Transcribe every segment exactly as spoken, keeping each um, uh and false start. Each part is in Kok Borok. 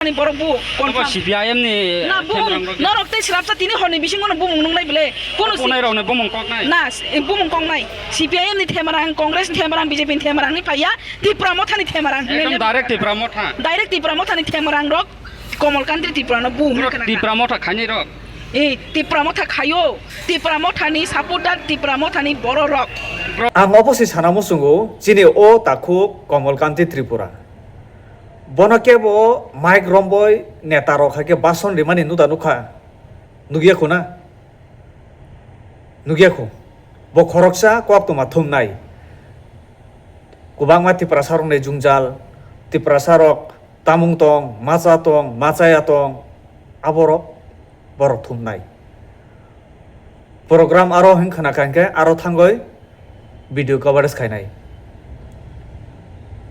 Ni borok bu Abo confirm. C P I M ni Na bumung themarang rok norok tei srapsa tini horni bisingo no bumung nungnai bele. Kono si- Bunai rok ni bumung kok nai. Na s- bumung kok nai. C P I M ni themarang, Congress ni themarang, B J P ni themarang ni phaiya, Tipra Motha ni themarang. Ekdom direct Tipra Motha. Direct Tipra Motha ni themarang rok Komol Kanti Tripura no bu hwnwi Borok khna kha. Tipra Motha khainai rok. Eh, Tipra Motha khaio. Tipra Motha ni supporter, Tipra Motha ni borok rok. Ang obo se sana muchungo, chini o takhuk Komol Kanti Tripura. Bono kebo mic romboi neta rok hai khe bason rimani nuda nukha. Nugya khuna? Nugya khu. Bo khoroksa koktwma thumnai. Kwbangma Tiprasa rokni jwngjal, Tiprasa rok tamung tong, macha tong, machaya tong, aborok borok thumnai. Program aro hwn khna kha hinkhe aro thangwi video coverage khainai.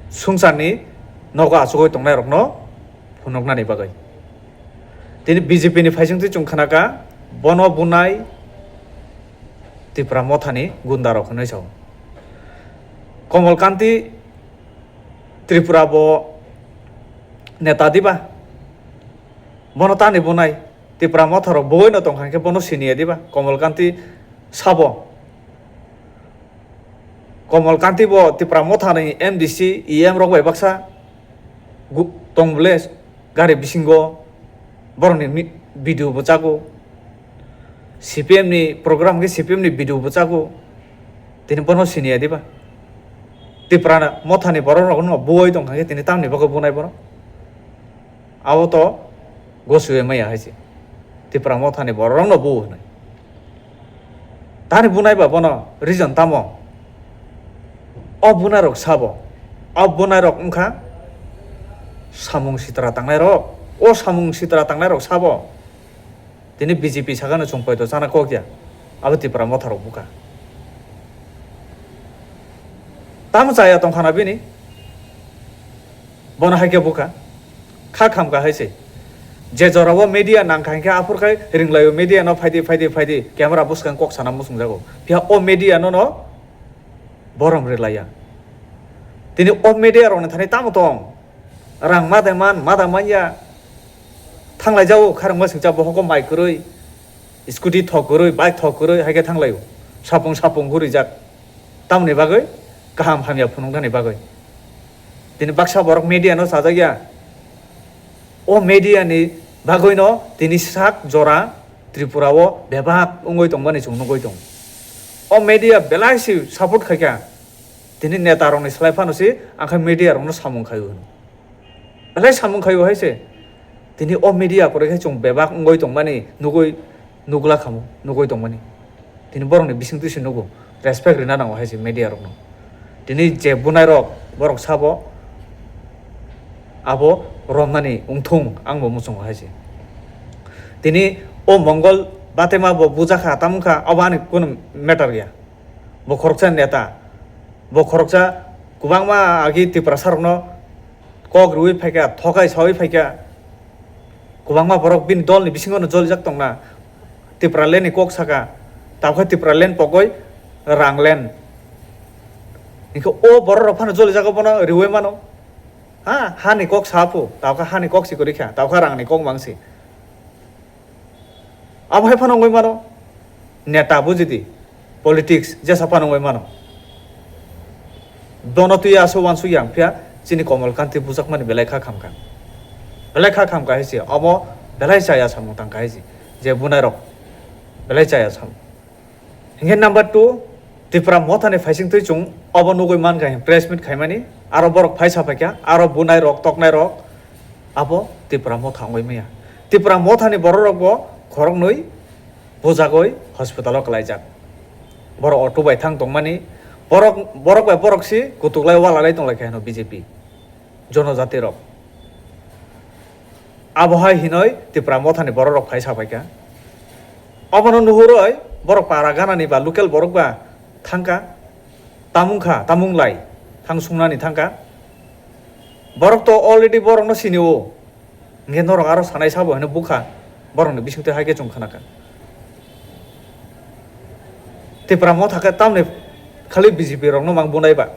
Swngcharni nogo achugwi tongnairokno phunuknani bagwi. Tini B J P ni phaisingtwi chwng khna kha, bono bunai Tipra Mothani gunda rok hwnwi sao. Komol Kanti Tripura bo neta diba? Bono tani bunai Tipra Motha rok bugwi no tong kha khe bono siniya diba? Komol Kanti sabo. Komol Kanti bo Tipra Motha ni M D C, E M rok bai baksa gu-, tong bole gari bisingo borok ni mi-, video bo chago. C P M ni program khe C P M ni video bo chago. Tini bono siniya diba? Tipra Motha ni borok rok no bugwi tong kha khe tini tamni bagwi bunai bono? Abo to gosui maya hai se. Tipra Mothani borok rok no bu hwnwi. Tani bunai ba bono reason tamo? O bunai rok sabo. O bunai rok wngkha samung sitra tangnai rok. O samung sitra tangnai rok sabo. Tini B J P sakano chwng poito chana kok ya. Abo Tipra Motha rok buka. Tamo chaya tong khana bini? Bono hai khe buka. Kha kham kha hai se. Je jora o media nang kha hinkhe aphur khai ringlaio media no phaidi, phaidi, phaidi camera bwskang kok sana muchung jago. Phiya o media no no borom rilaiya. Tini o media rok ni thani tamo tong? Rang ma de man, ma da man ya. Thanglai jago kharang ma singcha bohogo mai kwrwi, scooty thok kwrwi, bike thok kwrwi hai khe thanglaio. Sapung sapung guri jak. Tamoni bagwi? Kaham hamya phunuknani bagwi. Tini baksa borok media no chajak ya. O media ni bagwi no tini sak jora Tripura o bebak wngwi tongmani chwng nugwi tongo. O media belai se support khaikha. Tini neta rok ni slai phano se ang khe media rok no samung khai o hwno. Belai samung khai o hai se. Tini o media kwrwi khe chwng bebak wngwi tongmani nugwi nukla khamu, nugwi tongmani. Tini borokni bisingtwi se nugo, respect rina nango hai se media rokno. Tini je bunai rok, borok sabo abo romnani wngthung, ang bo muchungo hai se. Tini o Mongol Batema bo bujakha, tamungkha, abo ani kunu matter ya. Bo khoroksa neta, bo khoroksa kwbangma agi Tiprasa rokno kok rwui phaikha, thokai saui phaikha. Kwbangma borok bini dol ni bisingo no jolijak tongna. Tipraland ni kok saka, tabukhe Tipraland pogoi Rangland. Hinkhe o borok rok phano jolijago bono riui mano. Ha, hani kok sa phu, tabukhe hani kok si kwrwi kha, tabukhe rang ni kok mang si. Abo hai phano wngwi mano, neta bujidi, politics jesa phano wngwi mano. Bono twi aswk uansuk ya wngphiya, chini Komol Kanti bujakmani belai kha khamkha. Belai kha khamkha hai se, omo belai chaya samung tangkha hai se, je bunai rok belai chaya samung. Hinkhe number two, Tipra Mothani phaisingtwi chwng obo nugwi mankha, press meet khaimani, aro borok phaisa phaikha, aro bunai rok, toknai rok, abo Tipra Motha wngwi manya. Tipra Mothani borok rokbo khoroknwi bujagwi hospital o kwlaijak. Borok auto bai thang tongmani, borok, borok bai borok si kutuklai walalai tonglaikha hino B J P. Jonojati rok. Abo hai hinoi Tipra Mothani borok rok phai sabaikha. Obono nuhuroi borok para ganani ba local borok ba thangkha, tamung kha, tamung lai, thang sungnani thangkha. Borok to already borokno sinio. Hinkhe norok aro sanai sabo hino bukha, borokni bisingtwi hai khe chwng khnakha. Tipra Motha khe tamni khali B J P rokno mang bunai ba?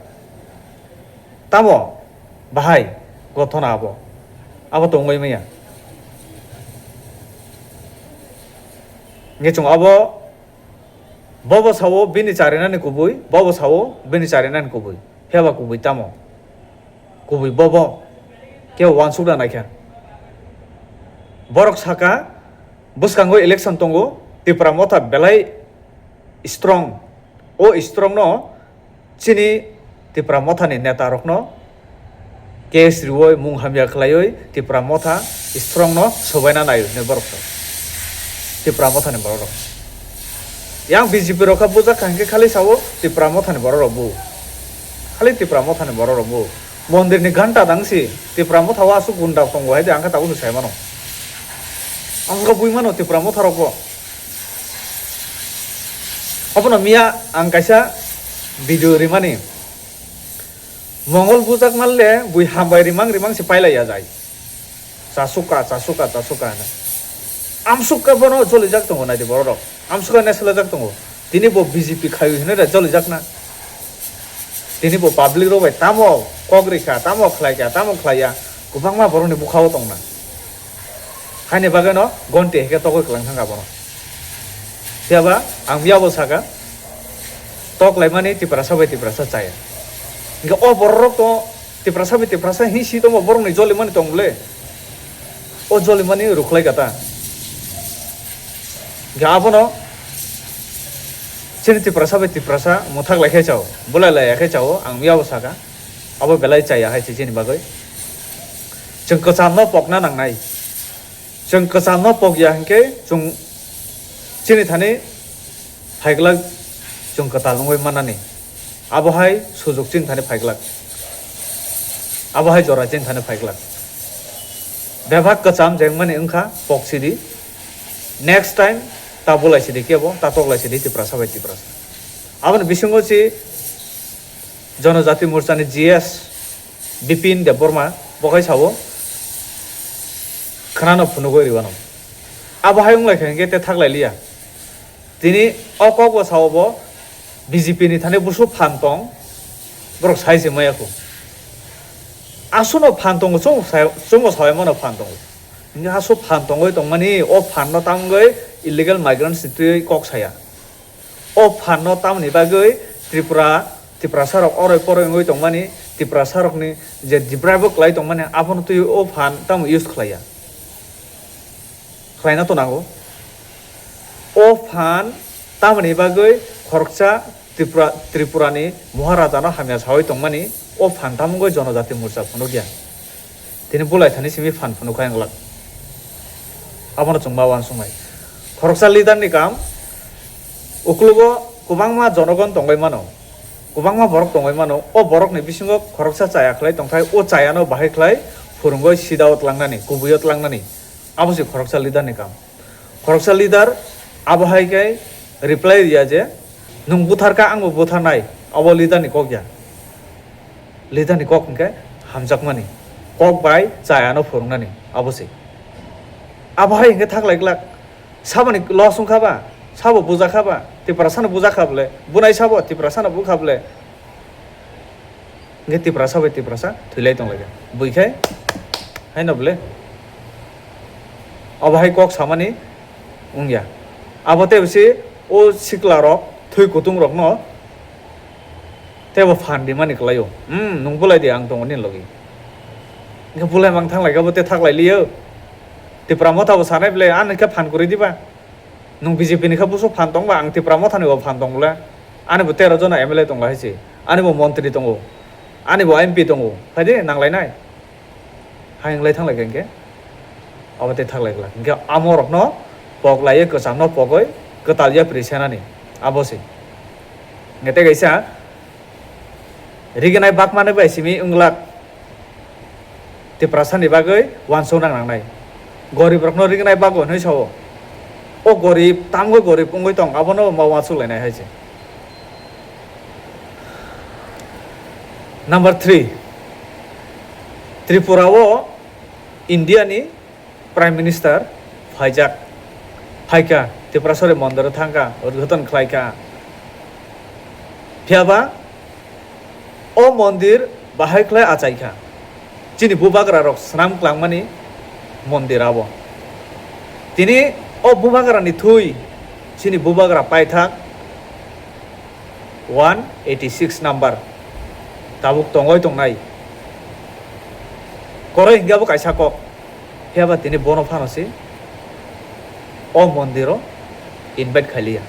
Tamo bahai gothona abo. Abo tongwi maya. Hingke chwng abo, bobo sao bini charinani kubui, bobo sao bini charinani kubui. Phiya ba kubui tamo? Kubui bobo. Kebo uansukna naikha. Borok saka, bwskango election tongo, Tipra Motha belai strong. O strong no chini Tipra Mothani neta rokno case riwi mung hamya khlaiwi Tipra Motha strong no sobaina nai hwnwi borok rok. Tipra Mothani borok rok. Yang B J P rok kha bujak kha hwnkhe khali sao Tipra Mothani borok rok bu. Khali Tipra Mothani borok rok bu. Mondirni ghanta dangsi Tipra Motha o aswk gunda tongo hai de ang kha tabukno sai mano. Ang kha bui mano Tipra Motha rok bo. Obono miya ang kaisa video rimani. Mongol bujak manle bui hambai rimang rimang se pailai ya jai. Chasuka, chasuka, chasuka hwnwi. Amsukha bono jolijak tongo naidi borok rok. Amsukha ne selajak tongo. Tini bo B J P khayu hinwi da jolijak na. Tini bo public rok bai tamo kok rikha, tamo khlaikha, tamo khlaiya. Kwbangma borokni bwkhao tongna. Haini bagwi no gonti hai khe togwi kwlang thangkha bono. Phiya ba ang yabo saka, tok laimani Tiprasa bai Tiprasa chaya. Hingke o borok rok to Tiprasa bai Tiprasa hi si tongma borok ni joli mani tong le. O joli mani rukhlai kata. Hingke abono chini Tiprasa bai Tiprasa muthak lai khe chao, bulai lai ya khe chao, ang yabo saka. Abo belai chaya hai se chini bagwi. Chwng kwcham no pokna nangnai. Chwng kwcham no pok ya hinkhe chwng chini thani phaiglak chwng kwtal wngwi mannani. Abo hai sujuk chini thani phaiglak. Abo hai jora chini thani phaiglak. Bebak kwcham jengmani wngkha pok sidi. Next time ta bulai sidi kebo, ta toklai sidi Tiprasa bai Tiprasa. Aboni bisingo si Jonojati Morchani G S Bipin Debbarma bo khai sao, khwnano phunugwi rwano. Abo hai wng lai kha hinkhe tei thak lai liya. Tini o kok bo sao bo B J P ni thani busu phan tong, borok sai se maya kho. Aswkno phan tongo, chwng sai, chwngbo sai mano phan tongo. Hinkhe aswk phan tongwi tongmani, o phan no tamgwi illegal migrants ni twiwi kok saya. O phan no tamoni bagwi Tripura, Tiprasa rok oroi poroi wngwi tongmani, Tiprasa rokni je deprive o kwlai tongmani, abono twiwi o phan tamo use khlaiya. Khlaina to nango. O phan tamoni bagwi khoroksa Tripura, Tripurani Maharajano hamya sawi tongmani, o phan tamungwi Jonojati Morcha phunukya. Tini bulai thani simi phan phunukha wng glak. Abono chwng ma uansuknai. Khoroksa leader ni kam, uklugo kwbangma jonogon tongwi mano, kwbangma borok tongwi mano. O borokni bisingo khoroksa chaya khlai tongthai, o chayano bahai khlai phwrwngwi sidao tlangnani, kubuio tlangnani. Abo se khoroksa leader ni kam. Khoroksa leader abo hai khe reply riya je, "Nwng butharkha, angbo butharnai," abo leader ni kok ya. Leader ni kok hwnkhe hamjakmani kok bai chayano phwrwngnani, abo se. Abo hai hwnkhe thaklai glak. Saboni loss wngkha ba, sabo bujakha ba, Tiprasano bujakha bole, bunai sabo Tiprasano bukha bole. Hingke Tiprasa bai Tiprasa thwilai tonglaikha. Buikhe haino bole. Obo hai kok samani wngya. Abo tei bisi o sikla rok, thwi kutung rokno tei bo phan rimani kwlaio. Hmm, nwng bulai di, ang tongo nini logi. Hingke bulai mang thang laikha, bo tei thak lai liyo. Tipra Motha bo sanai bole, ano khe phan kwrwi diba? Nwng B J P ni khe buso phan tong ba, ang Tipra Motha ni bo phan tong bole. Ani bo tero jona M L A tong lai hai se. Ani bo montri tongo. Ani bo M P tongo. Phai di, nang lai nai. Hai wng lai thang lai kha hingke. Abo tei thak lai glak. Hingke amo rokno pok laiye, kwcham no pogoi, kwtal yapri senani. Abo se. Hingke tei kaisa, riginai bakmani bai simi wng glak. Tiprasa ni bagwi uansuk nang nangnai. Gorib rokno rignai bagwi hinwi sao. O gorib, tamgwi gorib wngwi tong, abono ma uansuk lainai hai se. Number three, Tripura o India ni Prime Minister phaijak, phaikha, Tiprasari mondir o thangkha, udghoton khlaikha. Phiyaba o mondir bahai khlai achaikha. Chini bubagra rok swnam klangmani Mondir abo. Tini o bubagrani thwi chini bubagra paithak one eighty six number tabuk tongoi tongnai. Koroi hinkhe abo kaisa kok. Phiya ba tini bono phano se o mondiro invite khailiya.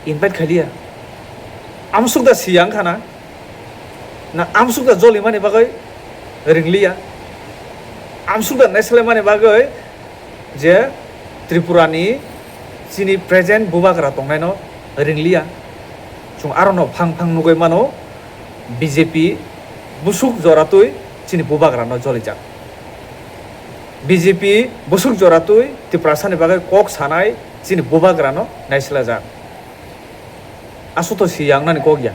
Invite khailiya. Amsuk da siyang khana. Na amsuk da jolimani bagwi ringliya. Amsuk da naislaimani bagwi je Tripurani chini present bubagra tongnaino ringliya. Chwng arono phang phang nugwi mano, B J P busuk joratwi chini bubagrano jolijak. B J P busuk joratwi Tiprasani bagwi kok sanai chini bubagrano naislajak. Aswk to si yangnani kok ya.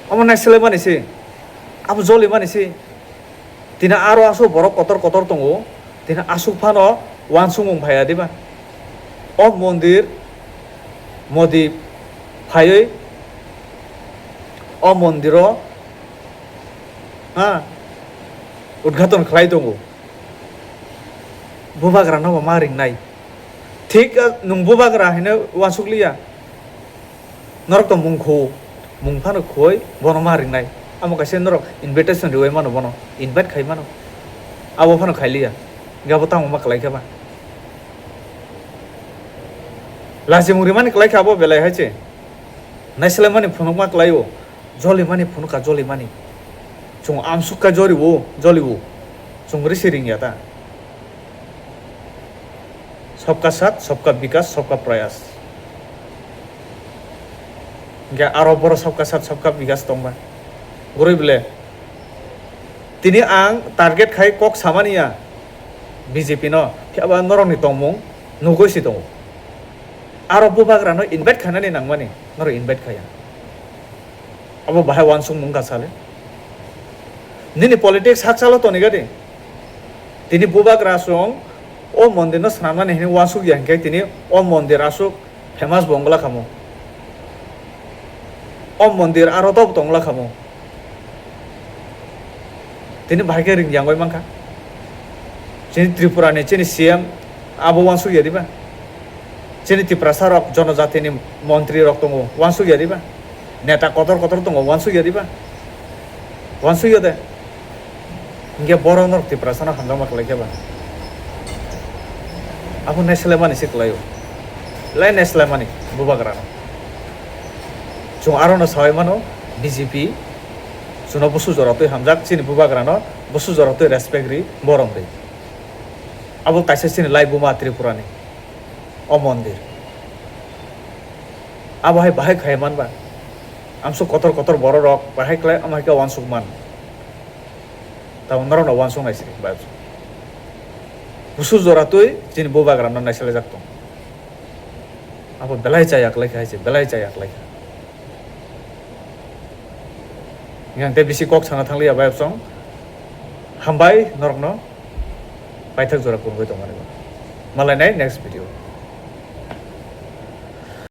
Omo naislaimani se, abo jolimani se. Tini aro aswk borok kotor kotor tongo. Tini aswk phano uansukmung phaiya diba? O mondir modi phaiwi o mondiro, ha, udghaton khlai tongo. Bubagrano bo ma ringnai. Thik, ah, nwng bubagra hino uansuk liya. Norok to mung khu, mung phano khuwi bono ma ringnai. Amo kaisa norok invitation riwi mano bono, invite khai mano. Abo phano khai liya. Hinkhe abo tamo ma kwlai khe ba? Lachimung rimani kwlai khe abo belai hai se. Naislaimani phunukma kwlaio. Jolimani phunukha jolimani. Chwng amsukha joliwo, joliwo. Chwng risi ringya ta. Sabka saath, sabka bikas, sabka prayas. Hinkhe aro boro sabka saath, sabka bikas tongba. Gurui bole. Tini ang target khai kok samani ya B J P no. Phiya ba norokni tongmung nugwi si tongo. Aro bubagrano invite khainani nangmani, norok invite khaiya. Abo bahai uansukmung wngkha sale. Nini politics hakchalo toniga di. Tini bubagra chwng o mondirno swnamnani hwnwi uansukya hinkhe tini o mondir aswk famous bo wngla khamu. O mondir aro tobo tongla khamu. Tini bahai khe ringyangwi mankha. Chini Tripura ni chini C M abo uansukya diba? Chini Tiprasa rok jonojati ni montri rok tongo, uansukya diba? Neta kotor kotor tongo, uansukya diba? Uansukya de. Hinkhe borok norok Tiprasa no hamjakma kwlai khe ba? Abo naislaimani se kwlaio. Lai naislaimani bubagra no. Chwng aro no sawi mano B J P chwngno busu jora twi hamjak, chini bubagra no busu jora twi respect ri, borom ri. Abo kaisa chini lai buma Tripura ni o mondir. Abo hai bahai khai man ba? Amsuk kotor kotor borok rok bahai khlai, amhai khe uansuk man. Tamo norok no uansuk nai sini ba? Busu jora twi chini bubagra no naisalai jak tong. Abo belai chaya kwlai kha hai se, belai chaya kwlai kha. Yang tei bisi kok sana thang liya bai absong. Hambai norok no paithak jora kurungwi tong mani. Malai nai next video.